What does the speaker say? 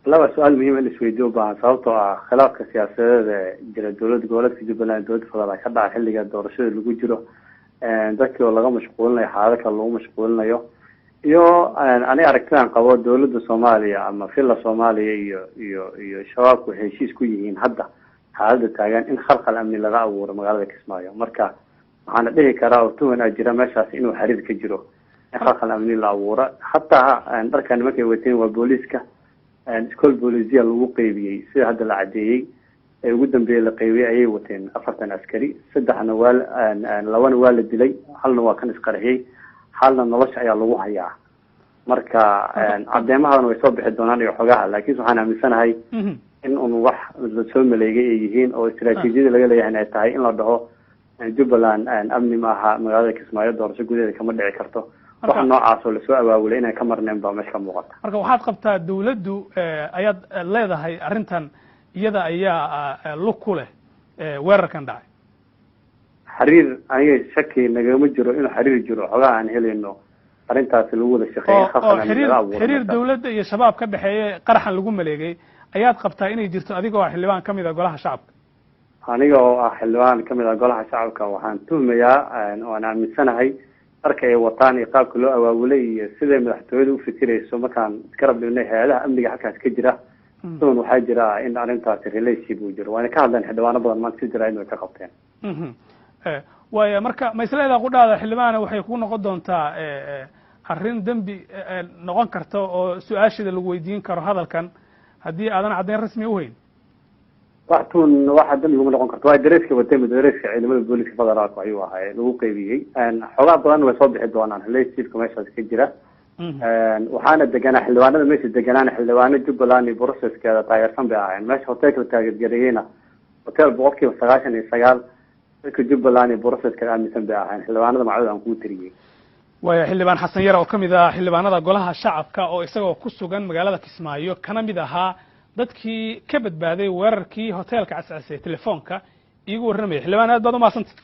Laba su-aal muhiim in isweydiyo ubaahan, sababtoo ah khilaafka siyaasadeed ee jira dowlad goboleedka Jubbaland, dowladda federaal ka dhaca xilliga doorashada lagu jiro, dadkii oo laga mashquulinayo xaalado kale lagu mashquulinayo, iyo aniga aragtidan qabo, dowladda Soomaaliya ama Villa Soomaaliya iyo Shabaabku waxay heshiis ku yihiin hadda xaaladda taagan in khalkhal amni laga abuuro magaalada Kismaayo. Marka waxaana dhihi karaa oo tuhan aa jira meeshaas inuu xiriir ka jiro in khalkhal amni la abuuro. Hataa dharka nimankay wateen waa booliiska, school bolisia lagu qeybiyey sida hadda la cadeeyey ee ugu dambeeyey la qeybiyey ayay wateen 40 askari. Saddexna waa, labana waa la dilay, halna waa kan isqarxiyey, halna nolosha ayaa lagu hayaa. Marka cadeemahadana way soo bixi doonaan iyo xogaha, laakiinse waxaan aaminsanahay in un wax lasoo maleegay ay yihiin oo istaraatiijiyada laga leeyahay ay tahay in la dhaho Jubbaland amni maaha, magaalada Kismaayo doorasho gudaheeda kama dhici karto. Wax noocaas oo lasoo abaabulay inay ka marneen baa meesha ka muuqata. Marka waxaad qabtaa dawladdu ayaad leedahay arrintan iyada ayaa lug ku leh weerarkan dhacay? Xiriir aniga shaki nagama jiro inuu xiriir jiro. Xogaha aan helayno arrintaasi lagu wada shaqeeyay. Oo xiriir dawladda iyo Shabaab ka dhexeeye qaraxan lagu maleegay ayaad qabtaa inay jirto, adigoo ah xildhibaan kamid ah golaha shacabka? Aniga oo ah xildhibaan kamid ah golaha shacabka, waxaan tuhmayaa oan aaminsanahay dharka ay wataan iyo qaabka loo abaabulay iyo siday madaxtooyada ufikirayso markaan iskarab dhignay hay-adaha amniga halkaas ka jira, tuhun waxaa jira in arrintaasi relationship uu jiro. Waana ka hadleen xildhibaano badan maanta si jira inay ka qabteen. Waaya, marka ma isleedaha qudhaada, xildhibaana, waxay ku noqon doontaa arrin dembi noqon karta oo su-aasheeda lagu weydiin karo hadalkan haddii aadan caddayn rasmi uhayn? Wax tuun waxa dembi kuma noqon karto. Waa dareeska watay, dareeska ciidamada booliska federaalku ayuu ahaa lagu qeybiyey. Xogaa badan way soo bixi doonaan relationshipka meeshaas ka jira. Waxaana deganaa xildhibaanada meesha deganaana xildhibaano Jubbaland iyo processkeeda taageersan bay ahaayeen. Meesha hotelka la taageergareeyeyna hotel 99% dadka Jubbaland iyo processkeeda aaminsan bay ahaayeen xildhibaanada magacdooda aan kuu tiriyey. Waaya, xildhibaan Xasan Yar oo ka mid ah xildhibaanada golaha shacabka oo isagoo ku sugan magaalada Kismaayo kana mid ahaa dadkii ka badbaaday weerarkii hoteelka Cascasey telefoonka iigu warramaya. Xildhibaan, aad baad umahadsantay.